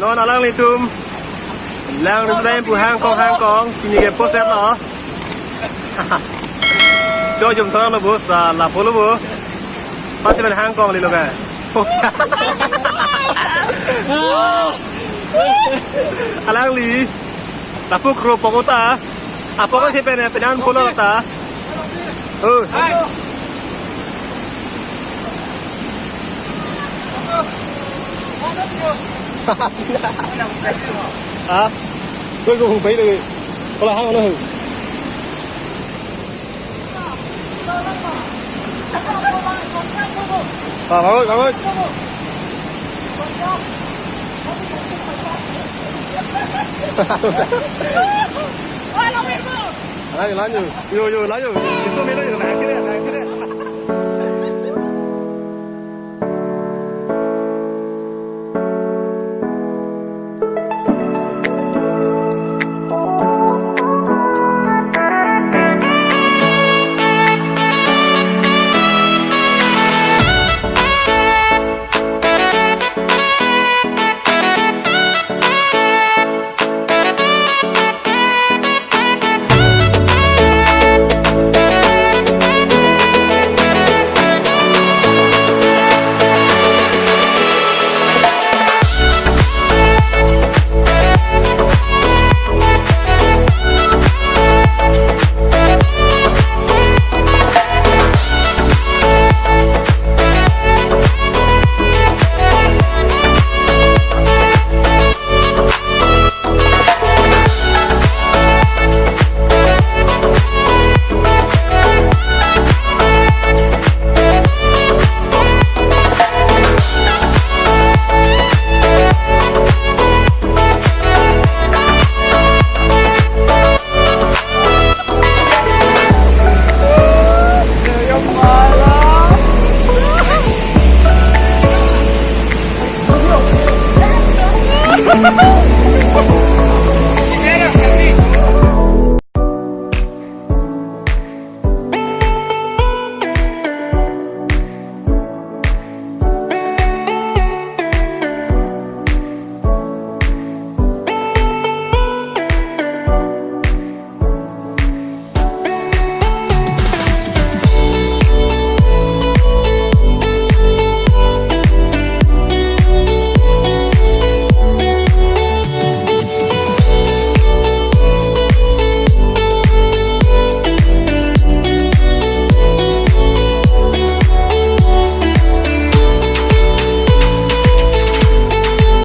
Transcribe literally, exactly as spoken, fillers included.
Non alanglitum, lang rum dai pu hangkong hangkong, pini ke poset lo. Cho jom thora lo bo, sa lapo lo bo. Pasi man hangkong li lo ka. Alangli, lapu kro pokota. Apok si pen, pen an polo ta. Oh. Ha? Koi ko hung pai le. Pala hang na. Ah, vamos, vamos. Lanjut, lanjut. Yo, yo, lanjut. Itu melo, yo, naik kiri, naik kiri.